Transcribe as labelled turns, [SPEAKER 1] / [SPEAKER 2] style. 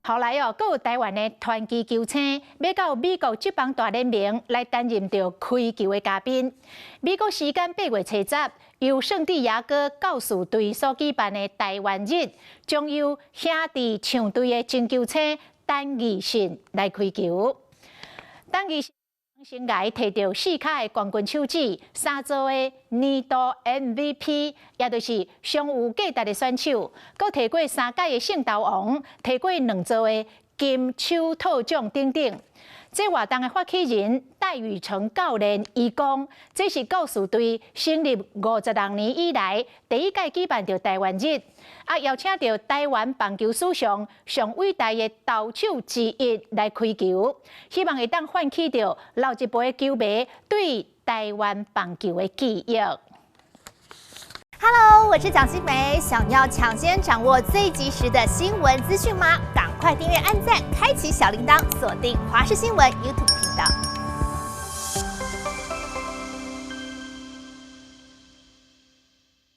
[SPEAKER 1] 後來哦，閣有台灣的傳奇球星欲到美國職棒大聯盟來擔任著開球的嘉賓。美國時間8月初10，由聖地亞哥教士隊所舉辦的台灣日，將由兄弟象隊的前球星陳義信來開球。陳義信生涯提著四跤的冠軍手指，三座的年度 MVP，也就是上有價值的選手，閣提過三屆的勝投王，提過兩座的金手套獎等等。這活動的發起人戴宇成教練伊講，這是教士隊成立56年以來第一屆舉辦著台灣日，啊邀請著台灣棒球史上上偉大的投手之一來開球，希望會當喚起著老一輩球迷對台灣棒球的記憶。
[SPEAKER 2] Hello，我是蔣欣梅，想要搶先掌握最及時的新聞資訊嗎？趕快訂閱、按讚、開啟小鈴鐺，鎖定華視新聞 YouTube 頻道。